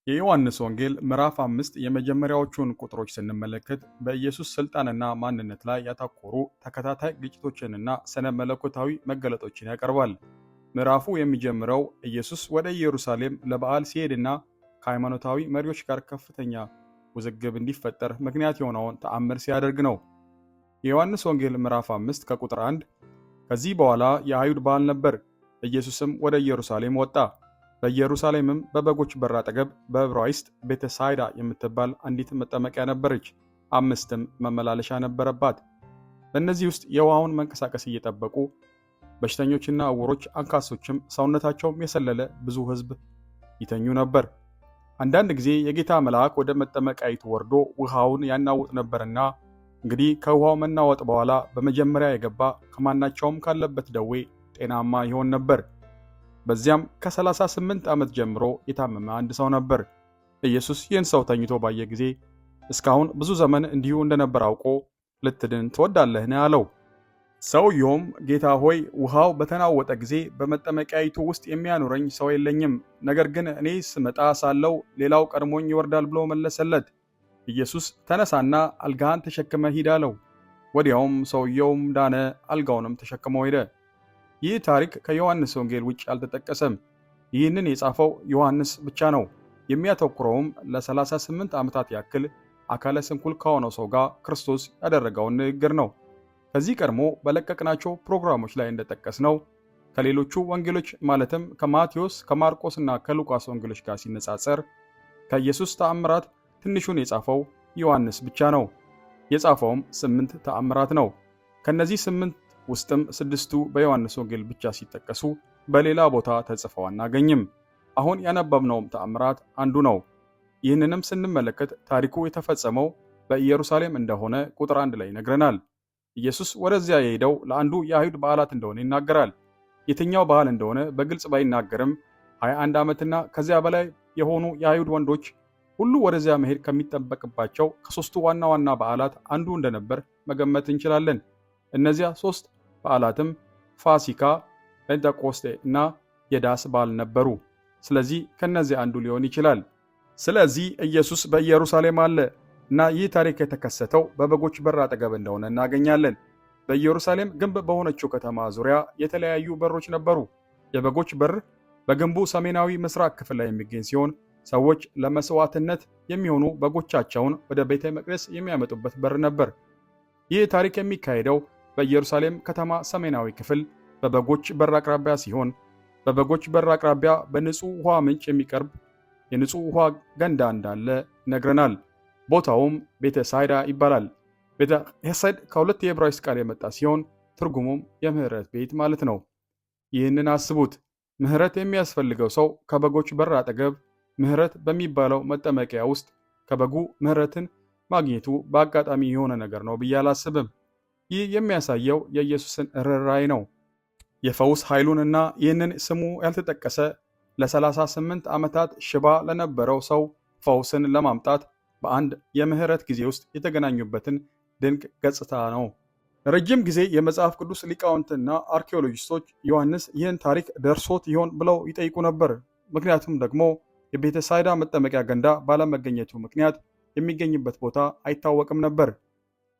የዮሐንስ ወንጌል ምዕራፍ 5 የመጀመሪያዎቹን ቁጥሮች ስንመለከት በኢየሱስ ሥልጣንና ማንነት ላይ ያተኮሩ ተከታታይ ግጭቶችንና ስነ መለኮታዊ መገለጦችን ያቀርባል። ምዕራፉ የሚጀምረው ኢየሱስ ወደ ኢየሩሳሌም ለበዓል ሲሄድና ከሃይማኖታዊ መሪዎች ጋር ከፍተኛ ውዝግብ እንዲፈጠር ምክንያት የሆነውን ተአምር ሲያደርግ ነው። የዮሐንስ ወንጌል ምዕራፍ 5 ከቁጥር 1፣ ከዚህ በኋላ የአይሁድ በዓል ነበር፣ ኢየሱስም ወደ ኢየሩሳሌም ወጣ። በኢየሩሳሌምም በበጎች በር አጠገብ በዕብራይስጥ ቤተ ሳይዳ የምትባል አንዲት መጠመቂያ ነበረች፣ አምስትም መመላለሻ ነበረባት። በእነዚህ ውስጥ የውሃውን መንቀሳቀስ እየጠበቁ በሽተኞችና ዕውሮች፣ አንካሶችም ሰውነታቸውም የሰለለ ብዙ ሕዝብ ይተኙ ነበር። አንዳንድ ጊዜ የጌታ መልአክ ወደ መጠመቂያይቱ ወርዶ ውሃውን ያናውጥ ነበርና፣ እንግዲህ ከውሃው መናወጥ በኋላ በመጀመሪያ የገባ ከማናቸውም ካለበት ደዌ ጤናማ ይሆን ነበር። በዚያም ከ38 ዓመት ጀምሮ የታመመ አንድ ሰው ነበር። ኢየሱስ ይህን ሰው ተኝቶ ባየ ጊዜ እስካሁን ብዙ ዘመን እንዲሁ እንደነበር አውቆ ልትድን ትወዳለህን? አለው። ሰውየውም ጌታ ሆይ፣ ውሃው በተናወጠ ጊዜ በመጠመቂያይቱ ውስጥ የሚያኖረኝ ሰው የለኝም፣ ነገር ግን እኔ ስመጣ ሳለው ሌላው ቀድሞኝ ይወርዳል ብሎ መለሰለት። ኢየሱስ ተነሳና አልጋህን ተሸክመህ ሂድ አለው። ወዲያውም ሰውየውም ዳነ፣ አልጋውንም ተሸክሞ ሄደ። ይህ ታሪክ ከዮሐንስ ወንጌል ውጭ አልተጠቀሰም። ይህንን የጻፈው ዮሐንስ ብቻ ነው። የሚያተኩረውም ለ38 ዓመታት ያክል አካለ ስንኩል ከሆነው ሰው ጋር ክርስቶስ ያደረገውን ንግግር ነው። ከዚህ ቀድሞ በለቀቅናቸው ፕሮግራሞች ላይ እንደጠቀስነው ከሌሎቹ ወንጌሎች ማለትም ከማቴዎስ፣ ከማርቆስ እና ከሉቃስ ወንጌሎች ጋር ሲነጻጸር ከኢየሱስ ተአምራት ትንሹን የጻፈው ዮሐንስ ብቻ ነው። የጻፈውም 8 ተአምራት ነው። ከነዚህ 8 ውስጥም ስድስቱ በዮሐንስ ወንጌል ብቻ ሲጠቀሱ በሌላ ቦታ ተጽፈው አናገኝም። አሁን ያነበብነውም ተአምራት አንዱ ነው። ይህንንም ስንመለከት ታሪኩ የተፈጸመው በኢየሩሳሌም እንደሆነ ቁጥር 1 ላይ ይነግረናል። ኢየሱስ ወደዚያ የሄደው ለአንዱ የአይሁድ በዓላት እንደሆነ ይናገራል። የትኛው በዓል እንደሆነ በግልጽ ባይናገርም 21 ዓመትና ከዚያ በላይ የሆኑ የአይሁድ ወንዶች ሁሉ ወደዚያ መሄድ ከሚጠበቅባቸው ከሦስቱ ዋና ዋና በዓላት አንዱ እንደነበር መገመት እንችላለን። እነዚያ ሦስት በዓላትም ፋሲካ፣ ጴንጠቆስጤ እና የዳስ በዓል ነበሩ። ስለዚህ ከነዚያ አንዱ ሊሆን ይችላል። ስለዚህ ኢየሱስ በኢየሩሳሌም አለ እና ይህ ታሪክ የተከሰተው በበጎች በር አጠገብ እንደሆነ እናገኛለን። በኢየሩሳሌም ግንብ በሆነችው ከተማ ዙሪያ የተለያዩ በሮች ነበሩ። የበጎች በር በግንቡ ሰሜናዊ ምስራቅ ክፍል ላይ የሚገኝ ሲሆን ሰዎች ለመስዋዕትነት የሚሆኑ በጎቻቸውን ወደ ቤተ መቅደስ የሚያመጡበት በር ነበር። ይህ ታሪክ የሚካሄደው በኢየሩሳሌም ከተማ ሰሜናዊ ክፍል በበጎች በር አቅራቢያ ሲሆን በበጎች በር አቅራቢያ በንጹህ ውሃ ምንጭ የሚቀርብ የንጹህ ውሃ ገንዳ እንዳለ ይነግረናል። ቦታውም ቤተ ሳይዳ ይባላል። ቤተ ሄሰድ ከሁለት የዕብራይስጥ ቃል የመጣ ሲሆን ትርጉሙም የምህረት ቤት ማለት ነው። ይህንን አስቡት። ምህረት የሚያስፈልገው ሰው ከበጎች በር አጠገብ ምህረት በሚባለው መጠመቂያ ውስጥ ከበጉ ምህረትን ማግኘቱ በአጋጣሚ የሆነ ነገር ነው ብዬ አላስብም። ይህ የሚያሳየው የኢየሱስን ርኅራኄ ነው። የፈውስ ኃይሉንና ይህንን ስሙ ያልተጠቀሰ ለ38 ዓመታት ሽባ ለነበረው ሰው ፈውስን ለማምጣት በአንድ የምህረት ጊዜ ውስጥ የተገናኙበትን ድንቅ ገጽታ ነው። ረጅም ጊዜ የመጽሐፍ ቅዱስ ሊቃውንትና አርኪኦሎጂስቶች ዮሐንስ ይህን ታሪክ ደርሶት ይሆን ብለው ይጠይቁ ነበር። ምክንያቱም ደግሞ የቤተሳይዳ መጠመቂያ ገንዳ ባለመገኘቱ ምክንያት የሚገኝበት ቦታ አይታወቅም ነበር።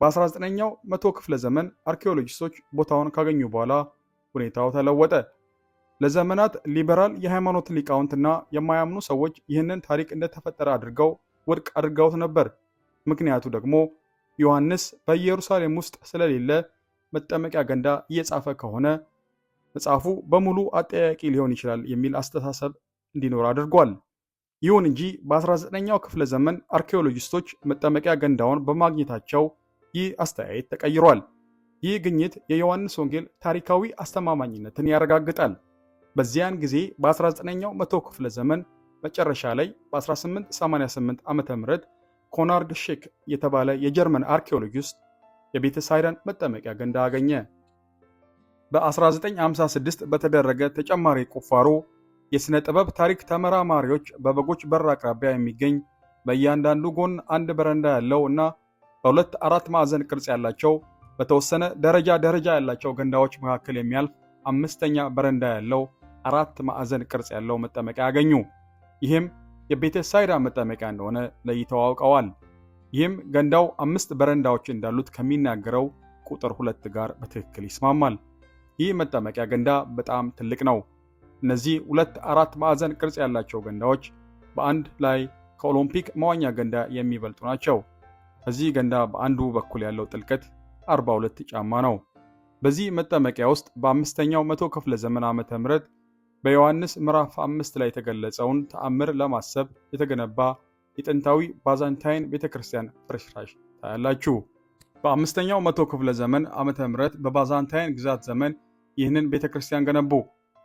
በ19ኛው መቶ ክፍለ ዘመን አርኪኦሎጂስቶች ቦታውን ካገኙ በኋላ ሁኔታው ተለወጠ። ለዘመናት ሊበራል የሃይማኖት ሊቃውንትና የማያምኑ ሰዎች ይህንን ታሪክ እንደተፈጠረ አድርገው ውድቅ አድርገውት ነበር። ምክንያቱ ደግሞ ዮሐንስ በኢየሩሳሌም ውስጥ ስለሌለ መጠመቂያ ገንዳ እየጻፈ ከሆነ መጽሐፉ በሙሉ አጠያያቂ ሊሆን ይችላል የሚል አስተሳሰብ እንዲኖር አድርጓል። ይሁን እንጂ በ19ኛው ክፍለ ዘመን አርኪኦሎጂስቶች መጠመቂያ ገንዳውን በማግኘታቸው ይህ አስተያየት ተቀይሯል። ይህ ግኝት የዮሐንስ ወንጌል ታሪካዊ አስተማማኝነትን ያረጋግጣል። በዚያን ጊዜ በ19ኛው መቶ ክፍለ ዘመን መጨረሻ ላይ በ1888 ዓ.ም ኮናርድ ሼክ የተባለ የጀርመን አርኪኦሎጂስት የቤተሳይዳን መጠመቂያ ገንዳ አገኘ። በ1956 በተደረገ ተጨማሪ ቁፋሮ የሥነ ጥበብ ታሪክ ተመራማሪዎች በበጎች በር አቅራቢያ የሚገኝ በእያንዳንዱ ጎን አንድ በረንዳ ያለው እና በሁለት አራት ማዕዘን ቅርጽ ያላቸው በተወሰነ ደረጃ ደረጃ ያላቸው ገንዳዎች መካከል የሚያልፍ አምስተኛ በረንዳ ያለው አራት ማዕዘን ቅርጽ ያለው መጠመቂያ አገኙ። ይህም የቤተሳይዳ መጠመቂያ እንደሆነ ለይተው አውቀዋል። ይህም ገንዳው 5 በረንዳዎች እንዳሉት ከሚናገረው ቁጥር 2 ጋር በትክክል ይስማማል። ይህ መጠመቂያ ገንዳ በጣም ትልቅ ነው። እነዚህ ሁለት አራት ማዕዘን ቅርጽ ያላቸው ገንዳዎች በአንድ ላይ ከኦሎምፒክ መዋኛ ገንዳ የሚበልጡ ናቸው። ከዚህ ገንዳ በአንዱ በኩል ያለው ጥልቀት 42 ጫማ ነው። በዚህ መጠመቂያ ውስጥ በአምስተኛው መቶ ክፍለ ዘመን ዓመተ ምህረት በዮሐንስ ምዕራፍ 5 ላይ የተገለጸውን ተአምር ለማሰብ የተገነባ የጥንታዊ ባዛንታይን ቤተክርስቲያን ፍርስራሽ ታያላችሁ። በአምስተኛው መቶ ክፍለ ዘመን ዓመተ ምህረት በባዛንታይን ግዛት ዘመን ይህንን ቤተክርስቲያን ገነቡ።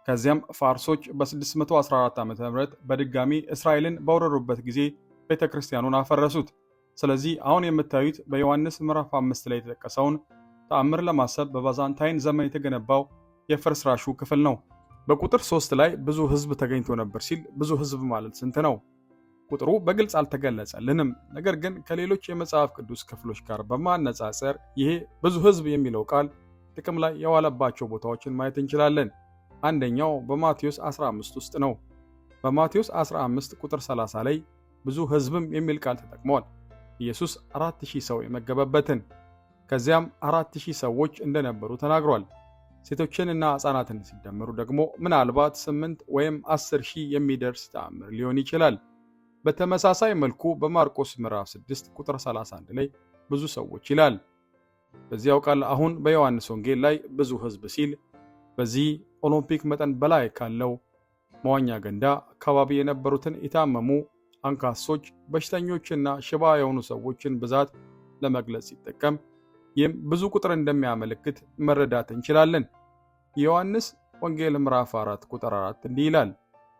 ከዚያም ፋርሶች በ614 ዓ.ም በድጋሚ እስራኤልን በወረሩበት ጊዜ ቤተክርስቲያኑን አፈረሱት። ስለዚህ አሁን የምታዩት በዮሐንስ ምዕራፍ 5 ላይ የተጠቀሰውን ተአምር ለማሰብ በባዛንታይን ዘመን የተገነባው የፍርስራሹ ክፍል ነው። በቁጥር 3 ላይ ብዙ ሕዝብ ተገኝቶ ነበር ሲል ብዙ ሕዝብ ማለት ስንት ነው? ቁጥሩ በግልጽ አልተገለጸልንም። ነገር ግን ከሌሎች የመጽሐፍ ቅዱስ ክፍሎች ጋር በማነጻጸር ይሄ ብዙ ሕዝብ የሚለው ቃል ጥቅም ላይ የዋለባቸው ቦታዎችን ማየት እንችላለን። አንደኛው በማቴዎስ 15 ውስጥ ነው። በማቴዎስ 15 ቁጥር 30 ላይ ብዙ ሕዝብም የሚል ቃል ተጠቅሟል። ኢየሱስ 4000 ሰው የመገበበትን፣ ከዚያም 4000 ሰዎች እንደነበሩ ተናግሯል። ሴቶችንና ሕፃናትን ሲደመሩ ደግሞ ምናልባት 8 ወይም 10 ሺህ የሚደርስ ተአምር ሊሆን ይችላል። በተመሳሳይ መልኩ በማርቆስ ምዕራፍ 6 ቁጥር 31 ላይ ብዙ ሰዎች ይላል። በዚያው ቃል አሁን በዮሐንስ ወንጌል ላይ ብዙ ሕዝብ ሲል በዚህ ኦሎምፒክ መጠን በላይ ካለው መዋኛ ገንዳ አካባቢ የነበሩትን የታመሙ አንካሶች፣ በሽተኞችና ሽባ የሆኑ ሰዎችን ብዛት ለመግለጽ ሲጠቀም ይህም ብዙ ቁጥር እንደሚያመለክት መረዳት እንችላለን። የዮሐንስ ወንጌል ምዕራፍ 4 ቁጥር 4 እንዲህ ይላል፣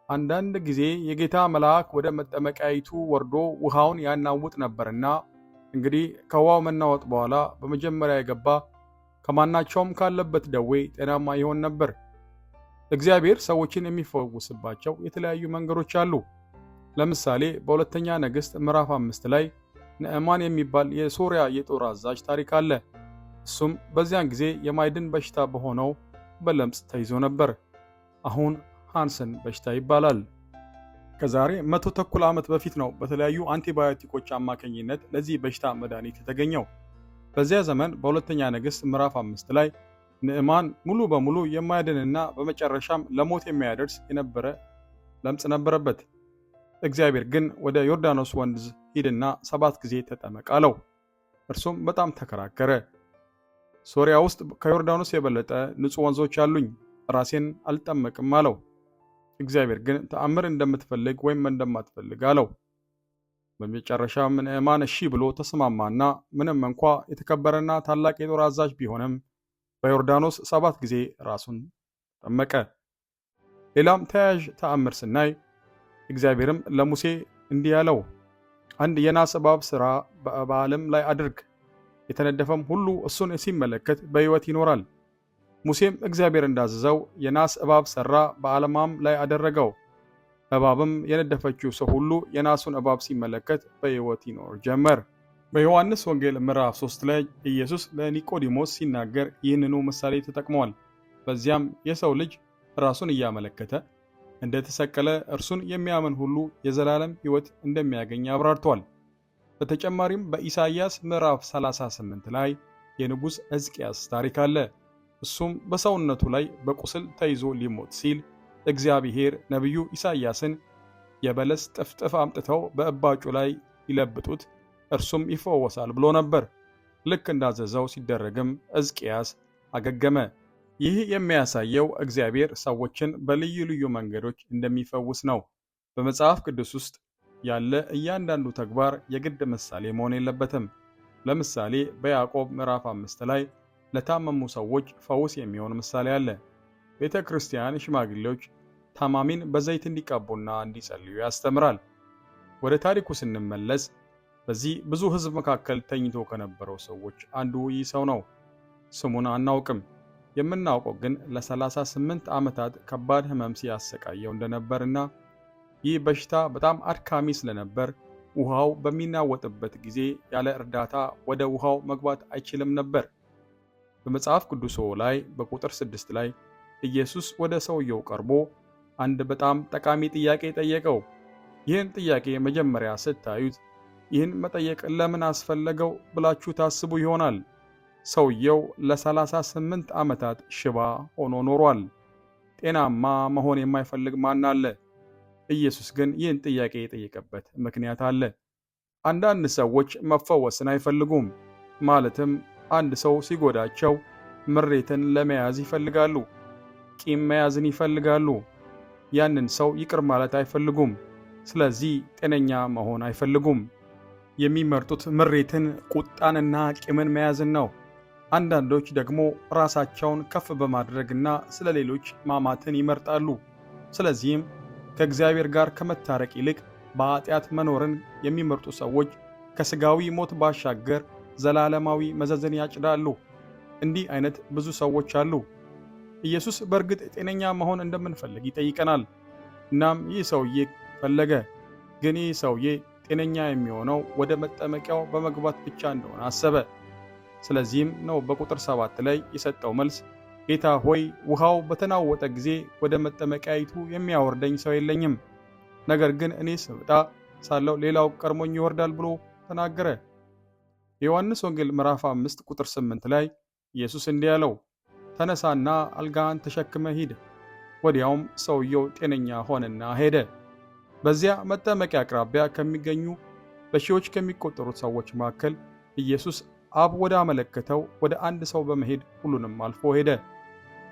አንዳንድ ጊዜ የጌታ መልአክ ወደ መጠመቂያይቱ ወርዶ ውሃውን ያናውጥ ነበርና፣ እንግዲህ ከውሃው መናወጥ በኋላ በመጀመሪያ የገባ ከማናቸውም ካለበት ደዌ ጤናማ ይሆን ነበር። እግዚአብሔር ሰዎችን የሚፈውስባቸው የተለያዩ መንገዶች አሉ። ለምሳሌ በሁለተኛ ነገሥት ምዕራፍ 5 ላይ ንዕማን የሚባል የሶርያ የጦር አዛዥ ታሪክ አለ። እሱም በዚያን ጊዜ የማይድን በሽታ በሆነው በለምጽ ተይዞ ነበር። አሁን ሃንሰን በሽታ ይባላል። ከዛሬ 150 ዓመት በፊት ነው በተለያዩ አንቲባዮቲኮች አማካኝነት ለዚህ በሽታ መድኃኒት የተገኘው። በዚያ ዘመን በሁለተኛ ነገሥት ምዕራፍ 5 ላይ ንዕማን ሙሉ በሙሉ የማይድንና በመጨረሻም ለሞት የሚያደርስ የነበረ ለምጽ ነበረበት። እግዚአብሔር ግን ወደ ዮርዳኖስ ወንዝ ሂድና 7 ጊዜ ተጠመቅ አለው። እርሱም በጣም ተከራከረ። ሶሪያ ውስጥ ከዮርዳኖስ የበለጠ ንጹሕ ወንዞች አሉኝ፣ ራሴን አልጠመቅም አለው። እግዚአብሔር ግን ተአምር እንደምትፈልግ ወይም እንደማትፈልግ አለው። በመጨረሻም ንዕማን እሺ ብሎ ተስማማና ምንም እንኳ የተከበረና ታላቅ የጦር አዛዥ ቢሆንም በዮርዳኖስ 7 ጊዜ ራሱን ጠመቀ። ሌላም ተያያዥ ተአምር ስናይ እግዚአብሔርም ለሙሴ እንዲህ አለው፣ አንድ የናስ እባብ ሥራ በበዓልም ላይ አድርግ፣ የተነደፈም ሁሉ እሱን ሲመለከት በሕይወት ይኖራል። ሙሴም እግዚአብሔር እንዳዘዘው የናስ እባብ ሠራ፣ በዓለማም ላይ አደረገው። እባብም የነደፈችው ሰው ሁሉ የናሱን እባብ ሲመለከት በሕይወት ይኖር ጀመር። በዮሐንስ ወንጌል ምዕራፍ 3 ላይ ኢየሱስ ለኒቆዲሞስ ሲናገር ይህንኑ ምሳሌ ተጠቅሟል። በዚያም የሰው ልጅ ራሱን እያመለከተ እንደተሰቀለ እርሱን የሚያምን ሁሉ የዘላለም ሕይወት እንደሚያገኝ አብራርቷል። በተጨማሪም በኢሳይያስ ምዕራፍ 38 ላይ የንጉሥ ሕዝቅያስ ታሪክ አለ። እሱም በሰውነቱ ላይ በቁስል ተይዞ ሊሞት ሲል እግዚአብሔር ነቢዩ ኢሳይያስን የበለስ ጥፍጥፍ አምጥተው በእባጩ ላይ ይለብጡት እርሱም ይፈወሳል ብሎ ነበር። ልክ እንዳዘዘው ሲደረግም ሕዝቅያስ አገገመ። ይህ የሚያሳየው እግዚአብሔር ሰዎችን በልዩ ልዩ መንገዶች እንደሚፈውስ ነው። በመጽሐፍ ቅዱስ ውስጥ ያለ እያንዳንዱ ተግባር የግድ ምሳሌ መሆን የለበትም። ለምሳሌ በያዕቆብ ምዕራፍ 5 ላይ ለታመሙ ሰዎች ፈውስ የሚሆን ምሳሌ አለ። ቤተ ክርስቲያን ሽማግሌዎች ታማሚን በዘይት እንዲቀቡና እንዲጸልዩ ያስተምራል። ወደ ታሪኩ ስንመለስ በዚህ ብዙ ሕዝብ መካከል ተኝቶ ከነበረው ሰዎች አንዱ ይህ ሰው ነው። ስሙን አናውቅም። የምናውቀው ግን ለ38 ዓመታት ከባድ ሕመም ሲያሰቃየው እንደነበርና ይህ በሽታ በጣም አድካሚ ስለነበር ውሃው በሚናወጥበት ጊዜ ያለ እርዳታ ወደ ውሃው መግባት አይችልም ነበር። በመጽሐፍ ቅዱስ ላይ በቁጥር 6 ላይ ኢየሱስ ወደ ሰውየው ቀርቦ አንድ በጣም ጠቃሚ ጥያቄ ጠየቀው። ይህን ጥያቄ መጀመሪያ ስታዩት ይህን መጠየቅ ለምን አስፈለገው ብላችሁ ታስቡ ይሆናል። ሰውየው ለ38 ዓመታት ሽባ ሆኖ ኖሯል። ጤናማ መሆን የማይፈልግ ማን አለ? ኢየሱስ ግን ይህን ጥያቄ የጠየቀበት ምክንያት አለ። አንዳንድ ሰዎች መፈወስን አይፈልጉም። ማለትም አንድ ሰው ሲጎዳቸው ምሬትን ለመያዝ ይፈልጋሉ። ቂም መያዝን ይፈልጋሉ። ያንን ሰው ይቅር ማለት አይፈልጉም። ስለዚህ ጤነኛ መሆን አይፈልጉም። የሚመርጡት ምሬትን፣ ቁጣንና ቂምን መያዝን ነው። አንዳንዶች ደግሞ ራሳቸውን ከፍ በማድረግና ስለ ሌሎች ማማትን ይመርጣሉ። ስለዚህም ከእግዚአብሔር ጋር ከመታረቅ ይልቅ በኃጢአት መኖርን የሚመርጡ ሰዎች ከሥጋዊ ሞት ባሻገር ዘላለማዊ መዘዝን ያጭዳሉ። እንዲህ አይነት ብዙ ሰዎች አሉ። ኢየሱስ በእርግጥ ጤነኛ መሆን እንደምንፈልግ ይጠይቀናል። እናም ይህ ሰውዬ ፈለገ። ግን ይህ ሰውዬ ጤነኛ የሚሆነው ወደ መጠመቂያው በመግባት ብቻ እንደሆነ አሰበ። ስለዚህም ነው በቁጥር 7 ላይ የሰጠው መልስ ጌታ ሆይ ውሃው በተናወጠ ጊዜ ወደ መጠመቂያይቱ የሚያወርደኝ ሰው የለኝም፣ ነገር ግን እኔ ስመጣ ሳለው ሌላው ቀድሞኝ ይወርዳል ብሎ ተናገረ። የዮሐንስ ወንጌል ምዕራፍ 5 ቁጥር 8 ላይ ኢየሱስ እንዲህ አለው፣ ተነሳና አልጋህን ተሸክመ ሂድ። ወዲያውም ሰውየው ጤነኛ ሆነና ሄደ። በዚያ መጠመቂያ አቅራቢያ ከሚገኙ በሺዎች ከሚቆጠሩት ሰዎች መካከል ኢየሱስ አብ ወደ አመለከተው ወደ አንድ ሰው በመሄድ ሁሉንም አልፎ ሄደ።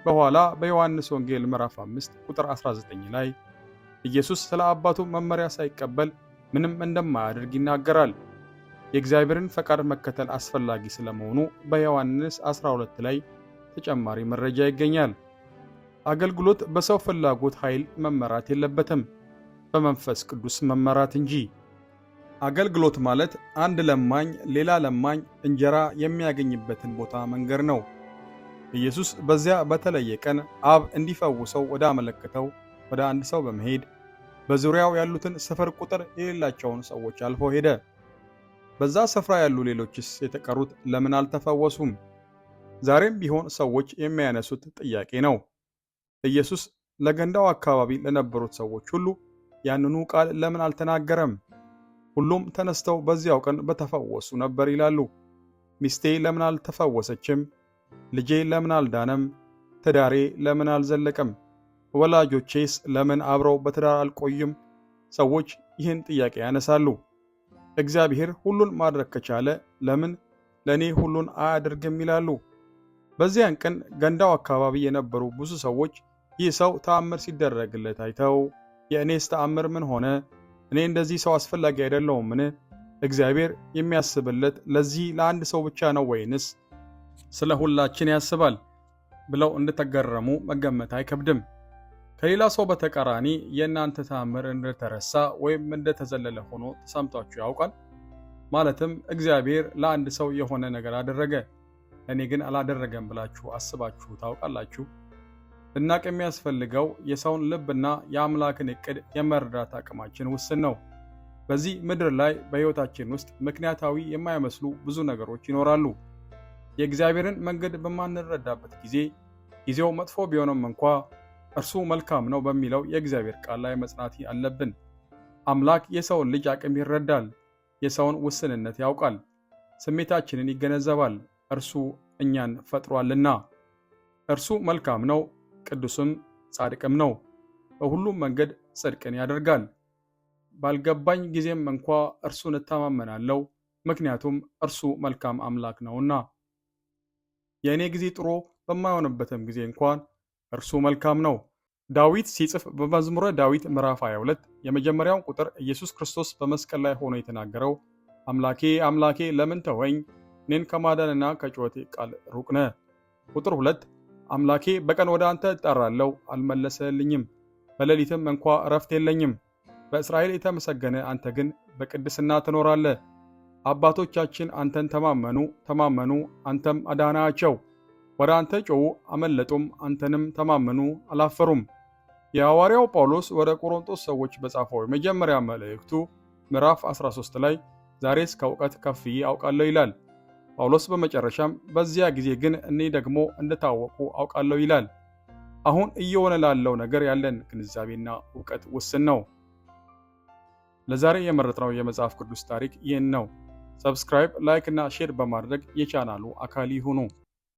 በኋላ በዮሐንስ ወንጌል ምዕራፍ 5 ቁጥር 19 ላይ ኢየሱስ ስለ አባቱ መመሪያ ሳይቀበል ምንም እንደማያደርግ ይናገራል። የእግዚአብሔርን ፈቃድ መከተል አስፈላጊ ስለመሆኑ በዮሐንስ 12 ላይ ተጨማሪ መረጃ ይገኛል። አገልግሎት በሰው ፍላጎት ኃይል መመራት የለበትም፣ በመንፈስ ቅዱስ መመራት እንጂ። አገልግሎት ማለት አንድ ለማኝ ሌላ ለማኝ እንጀራ የሚያገኝበትን ቦታ መንገር ነው። ኢየሱስ በዚያ በተለየ ቀን አብ እንዲፈውሰው ወደ አመለከተው ወደ አንድ ሰው በመሄድ በዙሪያው ያሉትን ስፍር ቁጥር የሌላቸውን ሰዎች አልፎ ሄደ። በዛ ስፍራ ያሉ ሌሎችስ የተቀሩት ለምን አልተፈወሱም? ዛሬም ቢሆን ሰዎች የሚያነሱት ጥያቄ ነው። ኢየሱስ ለገንዳው አካባቢ ለነበሩት ሰዎች ሁሉ ያንኑ ቃል ለምን አልተናገረም? ሁሉም ተነስተው በዚያው ቀን በተፈወሱ ነበር ይላሉ። ሚስቴ ለምን አልተፈወሰችም? ልጄ ለምን አልዳነም? ትዳሬ ለምን አልዘለቀም? ወላጆቼስ ለምን አብረው በትዳር አልቆዩም? ሰዎች ይህን ጥያቄ ያነሳሉ። እግዚአብሔር ሁሉን ማድረግ ከቻለ ለምን ለእኔ ሁሉን አያደርግም ይላሉ። በዚያን ቀን ገንዳው አካባቢ የነበሩ ብዙ ሰዎች ይህ ሰው ተአምር ሲደረግለት አይተው የእኔስ ተአምር ምን ሆነ? እኔ እንደዚህ ሰው አስፈላጊ አይደለሁምን? እግዚአብሔር የሚያስብለት ለዚህ ለአንድ ሰው ብቻ ነው ወይንስ ስለ ሁላችን ያስባል? ብለው እንደተገረሙ መገመት አይከብድም። ከሌላ ሰው በተቃራኒ የእናንተ ተአምር እንደተረሳ ወይም እንደተዘለለ ሆኖ ተሰምቷችሁ ያውቃል? ማለትም እግዚአብሔር ለአንድ ሰው የሆነ ነገር አደረገ፣ እኔ ግን አላደረገም ብላችሁ አስባችሁ ታውቃላችሁ? ልናቅ የሚያስፈልገው የሰውን ልብና የአምላክን ዕቅድ የመረዳት አቅማችን ውስን ነው። በዚህ ምድር ላይ በሕይወታችን ውስጥ ምክንያታዊ የማይመስሉ ብዙ ነገሮች ይኖራሉ። የእግዚአብሔርን መንገድ በማንረዳበት ጊዜ ጊዜው መጥፎ ቢሆንም እንኳ እርሱ መልካም ነው በሚለው የእግዚአብሔር ቃል ላይ መጽናት አለብን። አምላክ የሰውን ልጅ አቅም ይረዳል፣ የሰውን ውስንነት ያውቃል፣ ስሜታችንን ይገነዘባል። እርሱ እኛን ፈጥሯልና። እርሱ መልካም ነው፣ ቅዱስም ጻድቅም ነው። በሁሉም መንገድ ጽድቅን ያደርጋል። ባልገባኝ ጊዜም እንኳ እርሱን እተማመናለሁ፣ ምክንያቱም እርሱ መልካም አምላክ ነውና። የእኔ ጊዜ ጥሩ በማይሆንበትም ጊዜ እንኳን እርሱ መልካም ነው። ዳዊት ሲጽፍ በመዝሙረ ዳዊት ምዕራፍ 22 የመጀመሪያውን ቁጥር ኢየሱስ ክርስቶስ በመስቀል ላይ ሆኖ የተናገረው አምላኬ አምላኬ ለምን ተወኝ፣ እኔን ከማዳንና ከጩኸቴ ቃል ሩቅ ነህ። ቁጥር 2 አምላኬ በቀን ወደ አንተ እጠራለሁ፣ አልመለሰልኝም፣ በሌሊትም እንኳ እረፍት የለኝም። በእስራኤል የተመሰገነ አንተ ግን በቅድስና ትኖራለህ። አባቶቻችን አንተን ተማመኑ ተማመኑ፣ አንተም አዳናቸው። ወደ አንተ ጮኹ አመለጡም፣ አንተንም ተማመኑ አላፈሩም። የሐዋርያው ጳውሎስ ወደ ቆሮንቶስ ሰዎች በጻፈው የመጀመሪያ መልእክቱ ምዕራፍ 13 ላይ ዛሬስ ከእውቀት ከፍዬ አውቃለሁ ይላል። ጳውሎስ በመጨረሻም በዚያ ጊዜ ግን እኔ ደግሞ እንደታወቁ አውቃለሁ ይላል። አሁን እየሆነ ላለው ነገር ያለን ግንዛቤና እውቀት ውስን ነው። ለዛሬ የመረጥነው የመጽሐፍ ቅዱስ ታሪክ ይህን ነው። Subscribe፣ like እና share በማድረግ የቻናሉ አካል ይሁኑ።